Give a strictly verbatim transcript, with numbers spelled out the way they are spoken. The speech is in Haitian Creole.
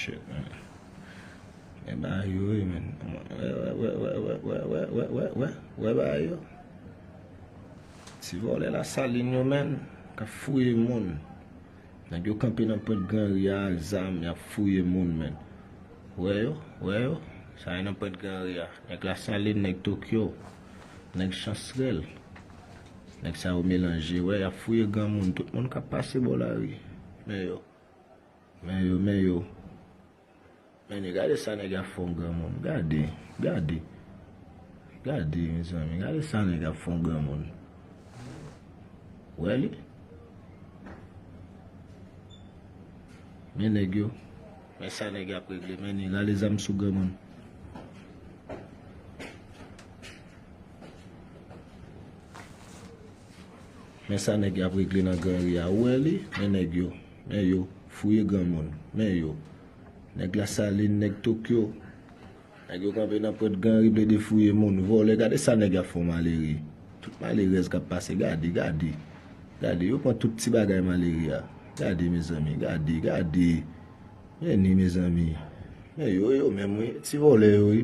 Shit, man. Men bagay yo, wi, men. Wè, wè, wè bagay yo. Ti vòlè Lasalin yo, men, k ap fouye moun. Nèg yo kanpe nan pwent Gran Ri a ak zam, y ap fouye moun, men. Wè yo, wè yo. Sa yo nan pwent Gran Ri a. Nèg Lasalin, nèg Tokyo, nèg Chansrèl. Nèg sa yo melanje, wè, y ap fouye granmoun. Tout moun k ap pase bò lari. Men yo. Men yo, men yo. Men gade sa nèg ap fè yon granmoun. Gade, gade. Gade, mezanmi, gade sa nèg ap fè yon granmoun. Wè li? Men nèg yo. Men sa nèg ap regle. Men ni rale zam sou granmoun. Men sa nèg y ap regle nan Gran Ri a. Ou wè li? Men nèg yo. Men yo. Fouye granmoun. Men yo. Nèg Lasalin, nèg Tokyo. Nèg yo kanpe nan pwent Gran Ri, plede fouye moun. Vòlè, gade sa nèg y ap fè yon malere. Tout malerèz k ap pase. Gade, gade. Gade, yo pran tout ti bagay malere a. Gade, mezanmi. Gade, gade. Men ni, mezanmi. Men yo, yo menm, wi. Ti vòlè yo, wi.